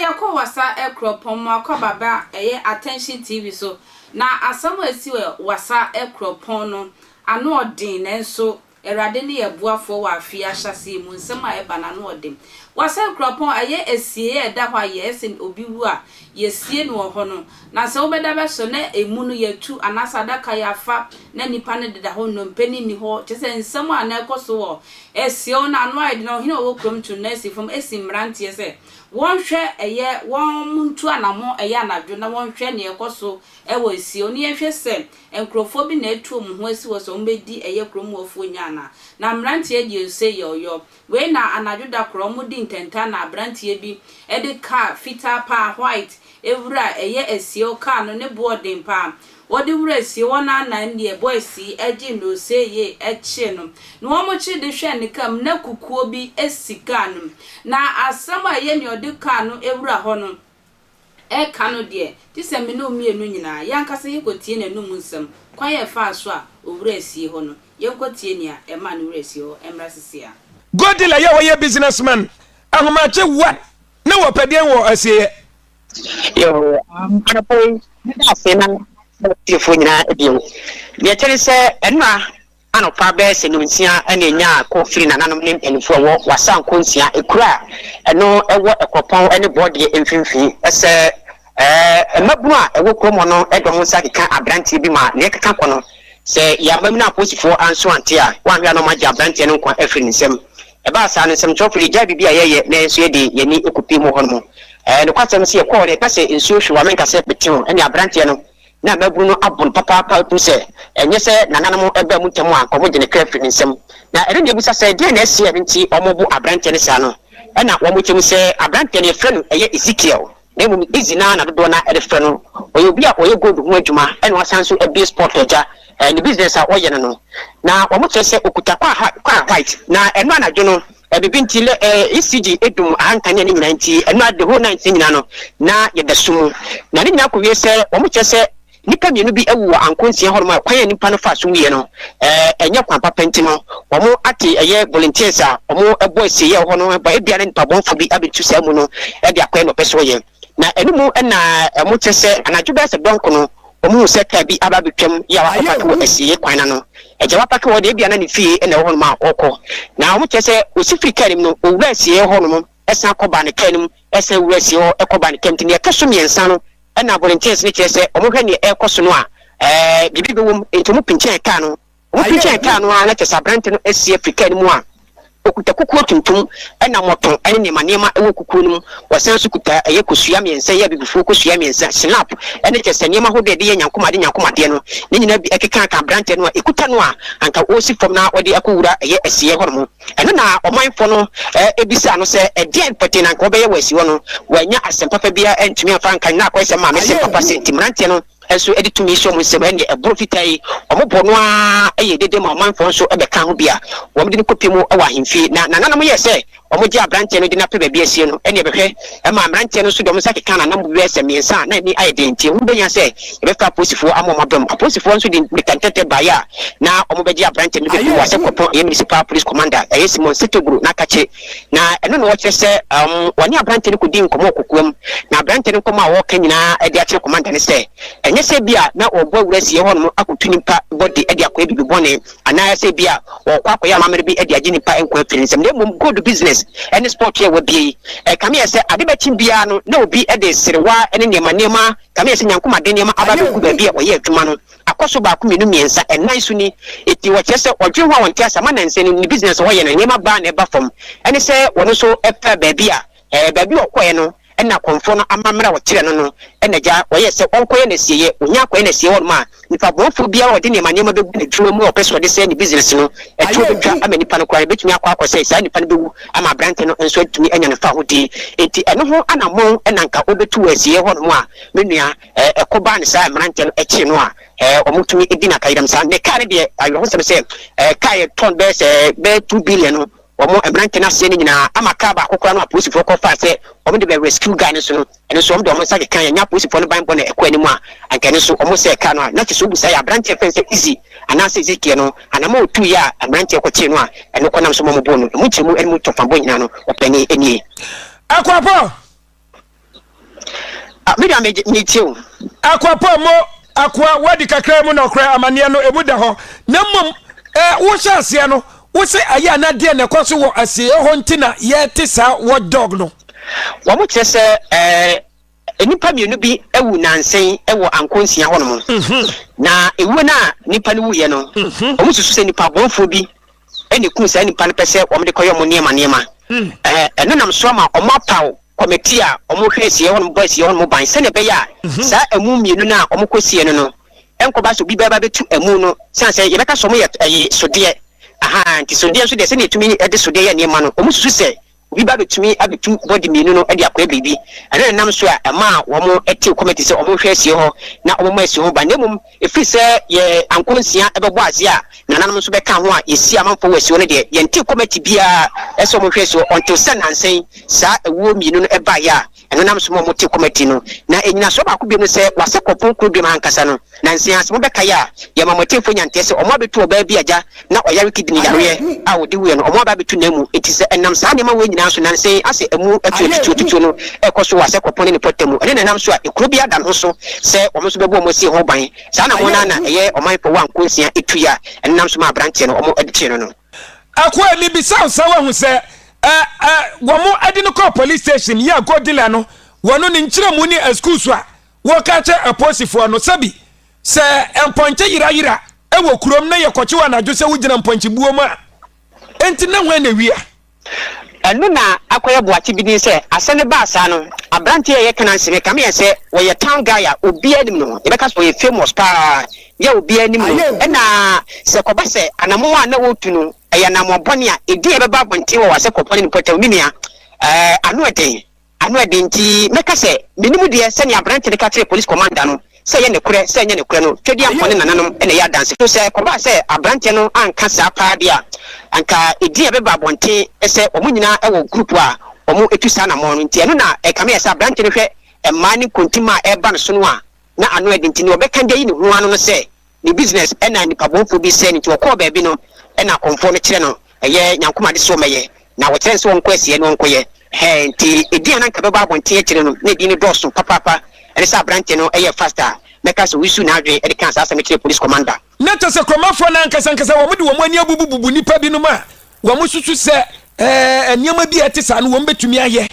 Yɛkɔ Wassa kuropɔn mu akɔ aba ɛyɛ Attention TV so na asɛm a ɛsi wɔ Wassa kuropɔn no ano ɔden, nanso Awurade ne yɛn boafoɔ wɔ afe yi ahyɛaseɛ mu nsɛm a ɛba no ano ɔden. Wassa kuropɔn ɛyɛ asieɛ a ɛda hɔ a yɛyɛ sɛ obi wu a yɛsie no wɔ hɔ no, na sɛ wobɛda bɛsɔ na ɛmu no yɛatu anaasɛ adaka yɛafa na nnipa no deda hɔ, nnompe no nni hɔ, kyerɛ sɛ nsɛm a na ɛkɔ so wɔ asieɛ hɔ no ano ayɛ den. Ɔhene a ɔwɔ kurom to no asi fam asi mmeranteɛ sɛ wɔnhwɛ ɛyɛ wɔn ntu anammɔn ɛyɛ anadwo na wɔnhwɛ nea ɛkɔ so wɔ asieɛ hɔ na yɛnhwɛ sɛ nkurɔfoɔ bi na atu wɔn ho asi hɔ sɛ wɔbɛdi ɛyɛ kurom hɔfoɔ nya anaa. Na mmeranteɛ deɛ ose yɛ ɔyɔ. Wei na anadwo da korɔ wɔdi ntɛntan na aberanteɛ bi de kaa fitaa paa, white, wura ɛyɛ asie hɔ, kaa no ne boɔ den paa. Wɔde wura asie hɔ no ara na ɛnneɛ boys yi gyee no ose yie kyee no. Na wɔkye de hwɛɛ ne kaa mu na kukuo bi si kaa no mu. Na asɛm a ɛyɛ nea ɔde kaa no wura hɔ no reka no deɛ, gye sɛ me ne wo mmienu nyinaa, yɛn ankasa yɛkɔtie n'anom nsɛm, kwan a ɛfaa so a ɔwuraa asie hɔ no. Yɛnkɔtie nea ɛmaa ne wura asie hɔ mmra seesei ara. Godila yɛ ɔyɛ business man ahomakye what ne wɔpɛ deɛn wɔ asieɛ. Yoo, anɔpa yi, meda ase na atiefoɔ nyinaa bio. Deɛ ɛte ne sɛ, ɛnora anɔpa bɛyɛ sɛ nnɔnsia na ɛnyaa kɔ firi nananom ne mpanimfoɔ a ɛwɔ Wassa Nkonsia, ekuro a ɛno ɛwɔ Ɛkɔpɔn ne Bɔɔdeɛ mfimfini, sɛ ɛɛ mmabunu a ɛwɔ kurom hɔ no de wɔn nsa keka aberanteɛ bi ma nea ɛkeka kɔ no, sɛ yɛamma mu na apolisifoɔ anso ante a, wɔanhwɛ a na wɔagye aberanteɛ no nkwa afiri ne nsam. Ɛbaa saa no, nsɛmtwerɛfoɔ yɛgyae biribi a yɛyɛ na yɛn nso yɛde yɛn ani kɔpue mu hɔ nom. Ɛɛ nokwasɛm sɛ yɛkɔɔ no yɛka sɛ nsuo hwe wo a menka sɛ mete ho, ɛnneɛ aberanteɛ no na mmabunu no abo no papaapa tumi sɛ ɛnyɛ sɛ nananom baa mu ntɛm a anka wɔgye ne kra firi ne nsam. Na ɛno na yɛbisa sɛ deɛn na asi a ɛno nti wɔbo aberanteɛ no saa no? Ɛna wɔkyɛ mu sɛ aberanteɛ no yɛfrɛ no ɛyɛ Ezekiel na mmom Izzy no ara na dodoɔ no ara de frɛ no. Ɔyɛ obi a ɔyɛ gold ho adwuma ɛna wasan nso abue sport agya ne business a ɔyɛ no no. Na wɔkyerɛ sɛ ɔkuta car car white na ɛno anadwo no Biribi nti lɛ eh, ECG dum aha nkanea no nyinaa nti ɛno a the whole night no nyinaa no na yɛda sum mu. Na ne nyinaa kɔwie sɛ wɔn kyerɛ sɛ nnipa mmienu bi awu wɔ Ankonsia hɔnom a kwan a nnipa no faa so wuiɛ no eh, ɛnyɛ kwan papa nti no wɔn ate ɛyɛ volunteers a wɔn bɔ asieeɛ wɔ hɔ no ba ebia na nnipa bɔnfoɔ bi abɛtu saa mu no de akɔyɛ nea ɔpɛ sɛ ɔyɛ. Na ɛno mu na wɔkyerɛ sɛ anadwo bɛyɛ sɛ dɔnko no Wɔhuu sɛ kaa bi aba abɛtwam yi a wakɔpake wɔ asieeɛ kwan no ano. Agya wapake hɔ deɛ, ebia na ne fie na ɛwɔ hɔnom a ɔrekɔ. Na wɔkyerɛ sɛ ɔsi firii kaa no mu no, ɔwuraa asieeɛ hɔnom san kɔbaa ne kaa no mu, san wuraa asieeɛ hɔ kɔbaa ne kaa mu. Nti deɛ ɛtɔ so mmiɛnsa no na volunteers no kyerɛ sɛ wɔhwɛ deɛ ɛrekɔ so no a, ɛɛ biribi bɛwɔ mu. Nti wɔpinkyɛn kaa no. Wɔpinkyɛn kaa no ara na kyerɛ sɛ aberante no asi afiri kaa no mu a ɔkuta kukuo tuntum na mmɔtɔ ne nneɛma nneɛma wɔ kukuo no mu. Ɔsan nso kuta ɛyɛ kosua mmiɛnsa yi abibifoɔ kosua mmiɛnsa, snap, ne kyerɛ sɛ nneɛma ahodoɔ a yɛde yɛ nyankomadeɛ nyankomadeɛ no ne nyinaa bi keka ka aberanteɛ no a ɛkuta no a anka ɔresi fam na ɔde akɔwura ɛyɛ asieɛ hɔnom. Ɛno na ɔmanfoɔ no bisaa no sɛ ɛdeɛn pɔtee na anka ɔbɛyɛ wɔ asie hɔ no. Wannya asɛm papa biara antumi amfa anka no na akɔyɛ sɛ maame se papa sɛ nti mmeranteɛ no nso de tumi hyɛ wɔn nsam, ɛnneɛ ɛborɔ fitaa yi, wɔbɔ no ara yɛ dede ma ɔmanfoɔ nso bɛka ho bi a, wɔde no kɔpie mu wɔ ahemfie. Na nananom yɛɛ sɛ wɔgye aberanteɛ no de no apɛ baabi asie no, ɛnneɛ bɛhwɛ, ɛmaa mmeranteɛ no nso de wɔn nsa kekaa n'anan mu bɛyɛ sɛ mmiɛnsa a na ani ayɛ den, nti ɛho bɛhia sɛ yɛbɛfrɛ apolisifoɔ ama wɔn aba mu. Apolisifoɔ nso de mmirika ntɛntɛm baeɛ a na wɔbɛgye aberanteɛ no de bɛpie wɔ Asɛkɔpɔn, ɛyɛ Municipal Police Commander, ɛyɛ Simon Setoguru n'akakye. Na ɛno na wɔkyerɛ sɛ wɔne aberante no kɔdii nkɔmmɔ wɔ kokoam. Na aberante no nkɔmmɔ a ɔreka nyinaa de akyerɛ kɔmanda no sɛ, ɛnyɛ sɛ ebia na wɔrebɔ awura asieɛ hɔnom akɔtu nnipa bɔde de akɔyɛ biribi bɔne, anaasɛ ebia wɔrekɔ akɔyɛ amammerɛ bi de agye nnipa nkwa afiri ne nsam, na mmom gold business ne sport yi a wɔabue yi. Ɛkame yɛ sɛ ade bɛkye biara no, na obi de serewa ne nneɛma nneɛma, kame yɛ sɛ nyankomaden nneɛma aba abɛgu baabi a wɔyɛ adwuma no. Akɔ so baako, mmienu, mmiɛnsa, nnan so ni. Enti wɔkyerɛ sɛ ɔdwen ho a ɔnte ase ama nnansa ni, ne business a ɔyɛ no, nneɛma baa na ɛba fam. Ɛne sɛ ɔno nso pɛɛ baabi a, ɛɛ, baabi a ɔkɔeɛ no, ɛna akɔmfoɔ no amammerɛ a ɔkyerɛɛ no no, ɛna agya, ɔyɛɛ sɛ ɔnkɔyɛ no asieeɛ. Ɔnya akɔyɛ no asieeɛ hɔnom a, nipa bɔnefoɔ biara a ɔde nneɛma nneɛma bɛgu n'adwuma mu a ɔpɛ sɛ ɔde sɛe ne business no, ɛtoɔ bɛtwa ama nipa no koraa. Ɛbɛtumi akɔ akɔsɛe, saa nipa no bɛwu ama aberanteɛ no nso atumi anya ne fahodie. Enti ɛno ho anammɔn na anka ɔbɛtu wɔ asieeɛ hɔnom a, me nua, Ɛko baa no saa a mmeranteɛ no kyee no a wɔtumi di no akayerɛm saa. Ne kaa no deɛ awerɛhosɛm sɛ kaa yɛ tɔn bɛyɛ sɛ bɛyɛ 2 billion no, wɔn mmeranteɛ no aseɛ no nyinaa ama kaa baako koraa no apolisifoɔ kɔ faa sɛ wɔn de bɛ rescue guy no so no, ɛno nso wɔn de wɔn nsa keka yɛ nyɛ apolisifoɔ no banbɔ na ɛkɔ anim a anka ɛno nso wɔn sɛ kaa no a na kyɛ sɛ obu saa yɛ aberanteɛ fɛn sɛ Izzy anaasɛ Ezekiel no anam a otu yɛ a mmeranteɛ kɔkyee no a ɛno kɔnam so ma wɔn bɔɔ no. Emu nkyerɛmu ɛne mu tɔfambɔ nyinaa no ɔpɛni nie. Akuapɔ. Ah, me nua metie o. Akoa Paul mo akoa woadi kakra mu nɔkorɛ amaneɛ no ɛmu da hɔ na mmom eh, wohyɛ aseɛ no wo se ayɛ a na deɛ na ɛkɔ so wɔ asieɛ hɔ nti na yɛte saa watch dog no. Wɔn kyerɛ sɛ eh, nnipa mmienu bi awu nansa yi wɔ Ankonsia hɔnom. Na ewuo no a nnipa no wuiɛ no, wɔn susu sɛ nnipa bɔnfoɔ bi na ekum saa nnipa no pɛ sɛ wɔn de kɔyɛ wɔn nneɛma nneɛma. Eh, ɛno nam so ama wɔn apaw kɔmɛti a wɔhwɛ asieɛ hɔnom bɔ asieɛ hɔnom ban sɛdeɛ ɛbɛyɛ a saa amu mmienu no a wɔkɔsie no no ɛnkɔba sɛ obi bɛba bɛtu amu no sane sɛ yɛbɛka sɛ wɔyɛ ɛyi sodeɛ aha nti sodeɛ nso deɛ sɛdeɛ yɛtumi de sodeɛ yɛ nneɛma no wɔn susu sɛ obi ba bɛtumi abɛtu bɔde mmienu no de akɔyɛ biribi ɛno na ɛnam so a ɛmaa wɔn tew kɔmɛti sɛ wɔnhwɛ asie hɔ na wɔmmɔ asie ho ban na mmom Ɛfiri sɛ yɛ ankonsia bɛbɔ adze a nananom nso bɛka ho a yɛsi amanfoɔ wɔ asuo no deɛ, yɛntee kɔmɛti biara sɛ wɔnhwɛ asuo until sɛ nnansa yi saa awuo mmienu no baeɛ a ɛno nam so ma wɔtee kɔmɛti no. Na nnyinasoɔ baako bio ne sɛ wɔasɛ kɔpɔn kuro duam ha ankasa no nnansa yi ara sɛ mobɛkae a yɛma mo atiefoɔ nya nteɛ sɛ wɔn abɛtu ɔbaa bi agya na ɔyare kidney yareɛ a ɔde wuiɛ no wɔn aba abɛtu n'amu nti sɛ ɛnam saa nneɛma wei nyinaa so nnansa yi asɛ amu atuo atutuo tutuo no rekɔ so wɔ asɛ kɔpɔn ne ne pɔtam mu ɛno na ɛnam so a ekuro biara da ne ho so sɛ wɔn nso bɛbɔ wɔn asie ho ban saa anammɔn no ara na ɛyɛ ɔmanfoɔ wɔ ankonsia tui a ɛno nam so maa aberanteɛ no wɔn de kyee no no. Akoa mebisa wo sɛ woahu sɛ ɛ ɛ wɔn de no kɔɔ police station yɛ a gold dealer no wɔn ne nkyerɛmu ne schools a wɔka kyerɛ apolisifoɔ no sɛbi Sɛ mpɔnkye yerayera wɔ kurom na yɛkɔkye wo anadwo sɛ wogyina mpɔnkye buo mu a, enti na hwan na ewia? Ɛno na akɔyɛ boakye bi din sɛ asɛm no baa saa no, aberanteɛ a ɛyɛ Canaan me kame yɛn sɛ wɔyɛ town guy a obiara nim no, yɛbɛka sɛ ɔyɛ famous paa yɛ a obiara nim no, ɛna sɛ ɛkɔba sɛ anamɔn a na ɔretu no ɛyɛ anamɔn bɔne a, edin a ɛbɛba abɔnten wɔ w'asɛ kuropɔn ne ne mpɔtam, me nua, ɛɛ ano ɛden. Ano ɛden nti, mɛka sɛ, mennim deɛ, sɛnea aberante no ka kyerɛɛ polisi kɔmanda no, sɛ ɛyɛ nokorɛ, sɛ ɛnyɛ nokorɛ no, Twedeampɔn ne nananom na ɛyɛ adansefo. Sɛ ɛkɔbaa sɛ aberanteɛ no anka saa paa deɛ a, anka edin a ɛbɛba abɔnten sɛ wɔn nyinaa wɔ group a wɔtu saa anammɔn no nti, ɛno na ɛkame ayɛ sɛ aberante no hwɛ mmaa ne nkontim a ɛreba no so no a, na ano ɛden nti, nea ɔbɛka de ayi ne ho ano no sɛ, ne business ɛna nipa bɔnfoɔ bi sɛɛ no nti ɔkɔɔ baabi no ɛna akɔmfoɔ no kyerɛ no ɛyɛ Nyankom ade sɛ ɔmɛyɛ na wɔkyerɛ no sɛ ɔnkɔ asieɛ na ɔnkɔyɛ hɛɛ nti edin a na nka bɛbɔ abɔnten akyire no na edin no dɔɔso papaapa ɛne sɛ abranteɛ no ɛyɛɛ fast a mɛka sɛ ɔyusu n'adwene ɛde kaa saa asɛm no kyerɛɛ police commander. Na kyerɛ sɛ Kuromanfoɔ no ankasa ankasa wɔn de wɔn ani abubububu nnipa binom a wɔsusu sɛ ɛɛ nneɛma bi a ɛte saa no wɔn bɛtumi ayɛ.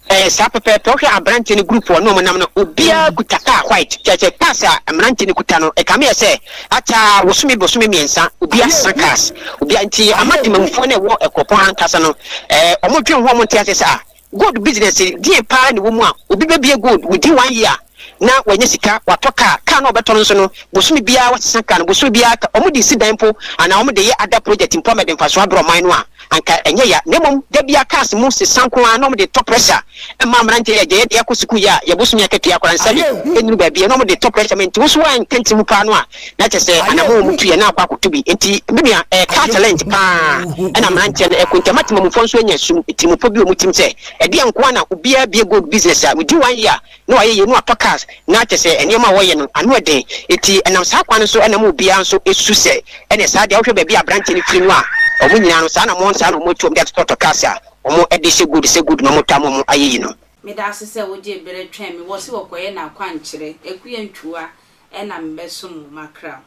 Ɛyɛ saa pɛpɛɛpɛ, wohwɛ aberanteɛ no group a ɔne wɔn nam no, obiara kuta car white, kyerɛ sɛ cars a mmeranteɛ no kuta no, ɛkame yɛ sɛ akyɛ ara bosome bosome mmiɛnsa, obiara sesa cars, obiara, nti ama temamufoɔ no a ɛwɔ kuropɔn ha ankasa no, ɛɛ wɔn dwen ho a wɔn nte aseɛ sɛ ah, gold business deɛn paa na ɛwɔ mu a obi bɛbue gold within one year na wanya sika, watɔ car, car no a ɔbɛtɔ no nso no, bosome biara wasesa car no, bosome biara, wɔn de si dan mpo anaa wɔn de yɛ other project mpo ama ɛde mfasoɔ abrɛ ɔman no a, anka ɛnyɛ ya, na mmom da biara cars mu sesa nko ara na wɔde tɔ pressure ma mmeranteɛ yi a gya yɛde akɔ sukuu yi a yɛ bosome akatua koraa nsa bi nnuru baabi a na wɔde tɔ pressure ma nti wo nso woanka ntiri mu paa no a na kyerɛ sɛ anamɔn a wɔtu yɛ na akɔ akɔto bi nti me nua ɛyɛ car challenge paa ɛna mmeranteɛ no ɛko nti ama temamufoɔ nso anya sum tirimupɔ bi wɔ wɔn tirim sɛ ɛdeɛ nko ara na obiara bie gold business a within one year na wayɛ yei na watɔ cars na kyerɛ sɛ nneɛma a wɔyɛ no ano ɛden nti ɛnam saa kwan no so na ma obiara nso su sɛ ɛneɛ saa deɛ wohwɛ baabi a aberanteɛ no firi no a wɔn nyinaa no saa na wɔn saa na wɔn atu wɔn de atotɔtɔ cars a wɔn de hyɛ good sɛ good na wɔn tɔ ama wɔn ayɛ yi no. Medaase sɛ wogyee bere twɛn me. Wɔse wɔkɔyɛ n'akwankyerɛ. Akua Ntwuwa na mebɛsom wo makra wo.